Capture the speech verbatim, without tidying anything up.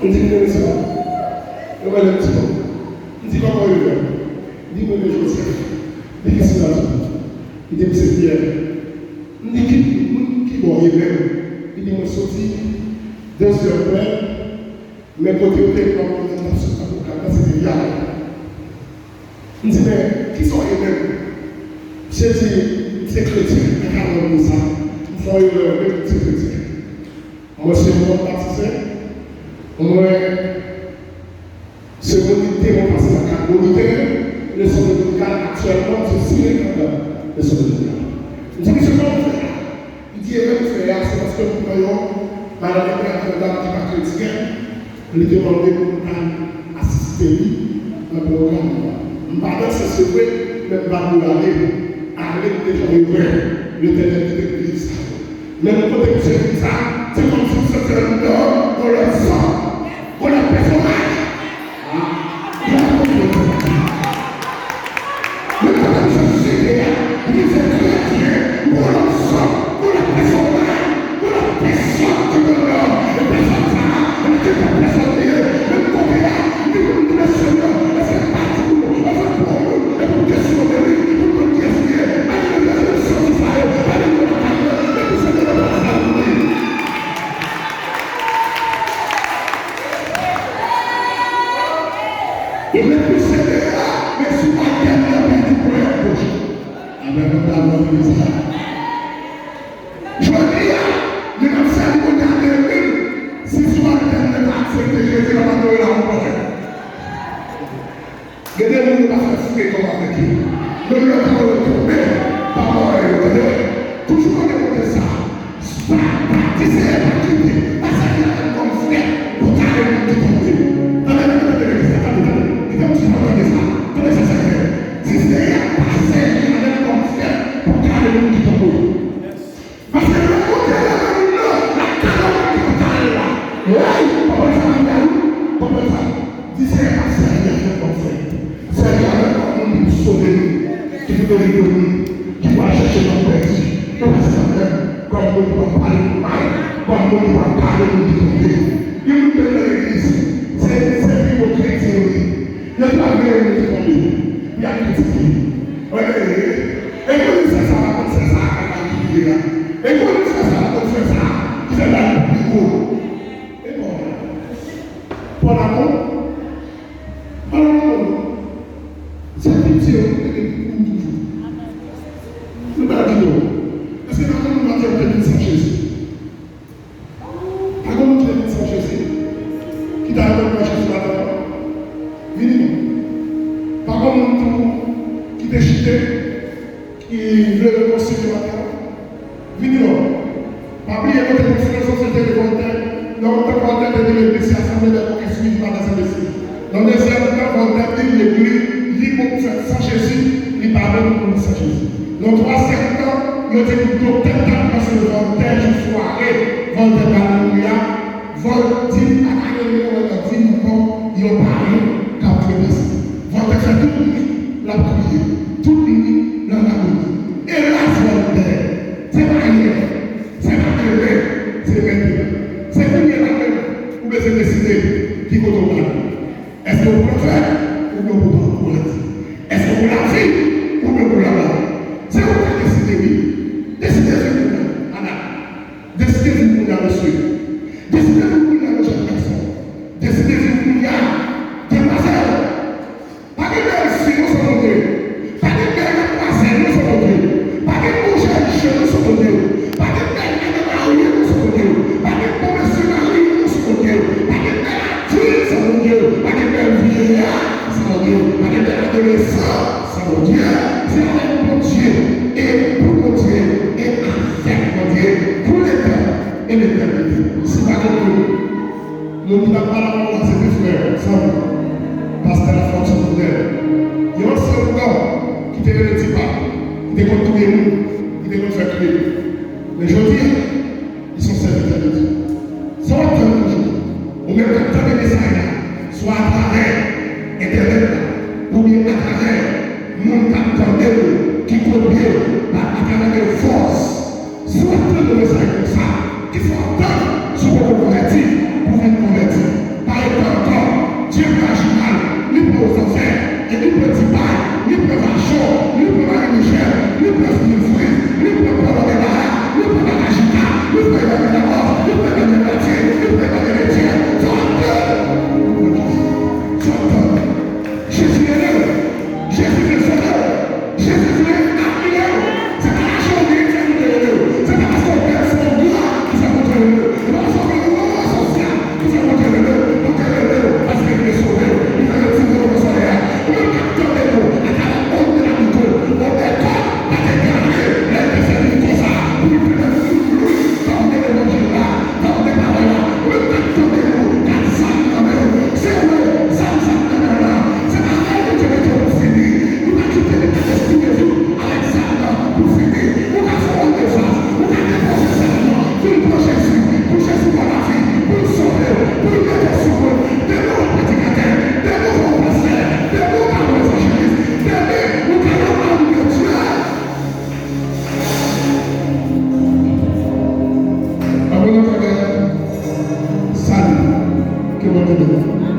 M di, "M renmen sa." Yo rele m Ti Bòb. M di, "Kòman w rele w?" Li di, "M rele Joseph." M di, "Kiyès ki nan tou?" Li di, "M se Pyè." M di, "Ki moun ki bò w ye menm?" Li di, "Mwen soti Dezyèm Pwen, men kote yo te pran mwen nan sou avoka, se te Yalè." M di, "Men, kisa w ye menm?" Misye di, "M se kretyen, men pa lwen de sa. M fè yon erè, men m se kretyen. Mwen se yon batize, mwen se moun ki te yon pastè katolik, leson dominikal, aktyèlman, m se siretandan leson dominikal." M di, "Misye, kòman w fè la?" Li di, "Erè m fè a, se paske m pran yon madanm enpè ak yon dam ki pa kretyèn, li te mande pou m al asiste li nan pwogram nan. M pa danse, se vre, men m pa pou l ale. Ale m te fè yon erè. Letènèl kite m viv sa." Menm kote misye di sa, se kòmsi m santi anndan yon lòt san, yon lòt pèsonaj. Menm kote misye site a, li se kretyen, yon lòt san, yon lòt pèsonaj, yon lòt pèsòn ki anndan, e pèsòn sa a, li se pèsòn li ye. Menm kote a, li di, "Mesye, èske m pa di nou, èske m pran moun, epi m kesyone li, pou m konn kiyès li ye?" Alelouya, se sòti sa yo, alelouya, lakay mwen, epi se de la plas la pou li. Yo met misye deyò, men sou altè nan pèdi pwen an goch. Amèn, nou ta nan legliz la. Jodi a, li nan sèl kote a de moun, si sou altè nan ta aksepte Jezi, l ap adore la ankò. Gen de moun yo pa fè frekon avèk yo. Menm lè pawòl yo tonbe, pa pawòl yo, tande. Toujou mande Bondye sa. Pa, pa, di Senyè pa kite. Pa sèvi avè m kòm frè pou kale moun ki tonbe. Tande, tande, tande, tande, tande, tande. Kite m ti pran tande sa. Tande sa, Senyè. Di Senyè pa sèvi avè m kòm frè pou kale moun ki tonbe. Paske lè Bondye leve moun nan, l ap kale moun ki pa kale l la. Hey! Konprann sa m ap di a wi? Konprann sa. Di Senyè pa sèvi avè m kòm frè. Sèvi avè m kòm moun ki pou sove moun, ki pou delivre moun, ki pou al chèche nonm pèdi. Ou pa sèvi avè m kòm moun ki pou ap pale moun mal, kòm moun ki pou ap kale moun ki tonbe. Gen moun ki nan legliz, se, se pi bon kretyen yo ye. Yo t ap veye moun ki tonbe pou y al kritike. Wi, wi, wi. E konnen sè sa pa konn sè sa a ki vire la. E konnen sè sa pa konn sè sa a ki fè bagay pou piko. E bon. Pòl la bon. Pòl la bon. Se piti yo ki te gen pou toujou. Nou pa di non. Èske pa konn nou pa te vin san Jezi? Pa gen moun ki te vin san Jezi, ki ta renmen pran Jezi maten an? Vini non. Pa gen moun tou ki te chite, ki vle rekonsilye maten an? Vini non. Pa bliye kote konferans lan te revòlte, nan yon tan Vòltè te di legliz se assemblée des corrompus, suivie par des imbéciles. Nan dezyèm tan, Vòltè di legliz li pou fèt san Jezi, li pa menm pou fèt san Jezi. Nan twazyèm tan, yo di nou doktè t ap panse Vòltè jis sware Vòltè pral mouri a, Vòltè di pa ta gen yon nan di nou ankò, yon payen k ap trepase. Vòltè fè tout nwit l ap kriye, tout nwit l ap agouni. Elas Vòltè, se pa yè, se pa demen, se mentnan. Se kounye a la menm ou bezwen deside ki kote w prale. Èske w pran fè oubyen w pran pran di? Èske w pou lavi oubyen w pou lanmò? Se ou k ka deside wi. Deside vin kounye a, madam. Deside vin kounye a, mesye. Deside vin kounye a, jèn gason. Deside vin kounye a, demwazèl. Pa gen bèl fi nou san Bondye. Pa gen bèl demwazèl nou san Bondye. Pa gen bon jèn je nou san Bondye. Pa gen bèl madanm marye nou san Bondye. Pa gen bon mesye marye nou san Bondye. Pa gen bèl adilt san Bondye. Pa gen bèl vyeya san Bondye. Pa gen bèl adolesan san Bondye. Se avèk Bondye e pou Bondye e avèk Bondye pou letan e letènite. Si pa gen moun, moun ki t ap pale avè w la, se te frè w, zanmi w, pastè Lafortune Fidèl. Yon ansyen ougan ki te rele Tipa, ki te konn touye moun, ki te konn fè touye. Men jodi a, li se yon sèvitè de Dye. Sa w ap tann toujou, ou menm k ap tande mesaj la, swa atravè entènèt la, oubyen atravè moun k ap tande w, ki kopye w, atravè de fòs. Si w ap tande yon mesaj konsa, kisa w ap tann? Si w poko konvèti, pou w vin konvèti. Pa Li pran nan men Baal, li pran nan Kajika, li pran nan men Lamò, li pran nan men Matye, li pran nan men Etyen. Fò w tann! Fò w tann! Jezi rele w! Jezi vle sove w! Jezi vle admire w! Se pa lajan w genyen ki fè Bondye rele w! Se pa paske w bèl, se yon glwa ki fè Bondye rele w! E pa paske w gen yon resous la ki fè Bondye rele w. Bondye rele w paske l vle sove w. Li vle retire w nan solèy la. Ou menm k ap tande nou atravè ond de la mikwo, on bèkòt pa te gare lè l te sèvi konsa pou l pèmèt moun lwi tande levanjil la, tande pawòl la. Ou menm k ap tande nou, gad zam nan men w. Se vre, zam, zam nan men w la, se pa avè l Bondye mete w pou fini. Li pa kite li pa destine vi w avèk zam nan pou fini. Ou ka fè yon defans, ou ka depoze zam nan, vin pran Jezi, pou Jezi ba w lavi, pou l sove w, pou l mete w sou wout. Demen w ap predikatè, demen w ap pastè, demen w ap evanjelis, demen ou ka yon òm de Dye. Abone atravè Salut. Ke Bondye beni w.